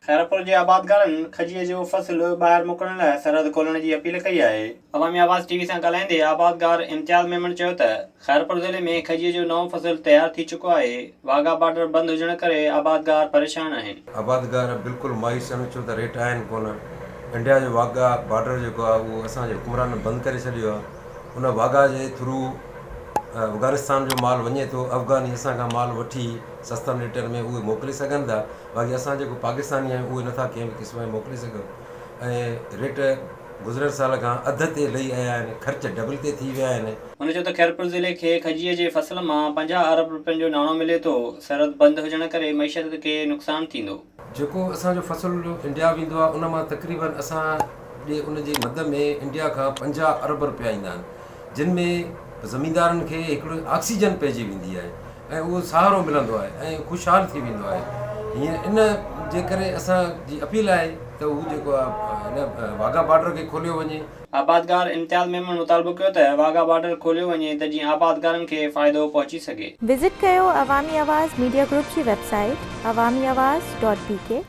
خيرپور جي آبادگارن کجيء جو فصل ٻاهر موڪلڻ لاء سرحد کولڻ جي اپيل ڪئي آهي. عوامي آواز ٽي وي سان ڳالهائيندي آبادگار امتياز ميمڻ چيو ته خيرپور ضلعي ۾ کجيء جو نئون فصل تيار ٿي چڪو آهي، واگها بارڊر بند هجڻ ڪري آبادگار پريشان آهن. آبادگار بلڪل مايوس آهن ڇو ته ريٽ آهن ڪونه، انڊيا جو واگها بارڊر جيڪو آهي اهو اسان جي حڪمرانن بند ڪري ڇڏيو آهي، ان واگها جي ٿرو افغانستان جو مال وڃي ٿو، افغاني اسان کان مال وٺي سستن ريٽن ۾ اهي موڪلي سگهن ٿا. باقي اسان جيڪو پاڪستاني آهيون اهي نٿا ڪنهن به قسم جا موڪلي سگهون ۽ ريٽ گذريل سال کان اڌ تي لهي آيا آهن خرچ ڊبل تي ٿي ويا آهن. هن چيو ته خيرپور ضلعي کي کجيء جي فصل مان 50 ارب رپين جو ناڻو ملي ٿو، سرحد بند هجڻ ڪري معيشت کي نقصان ٿيندو. جيڪو اسان جو فصل انڊيا ويندو آهي ان مان تقريبن اسان ڏي ان جي مد ۾ انڊيا کان 50 ارب رپيا ايندا آهن جن ۾ زميندارن کي هڪڙو آڪسيجن پئجي ويندي آهي. ۽ اهو سهارو ملندو آهي ۽ خوشحال ٿي ويندو آهي هينئر ان جي ڪري اسان جي اپيل آهي ته هو جيڪو آهي هن واگها بارڊر کي کوليو وڃي. آبادگار امتياز ميمڻ مطالبو ڪيو ته واگها بارڊر کوليو وڃي ته جيئن آبادگارن کي فائدو پهچي سگهي. وزٽ ڪيو عوامي آواز ميڊيا گروپ جي website Awami Awaz dot B K.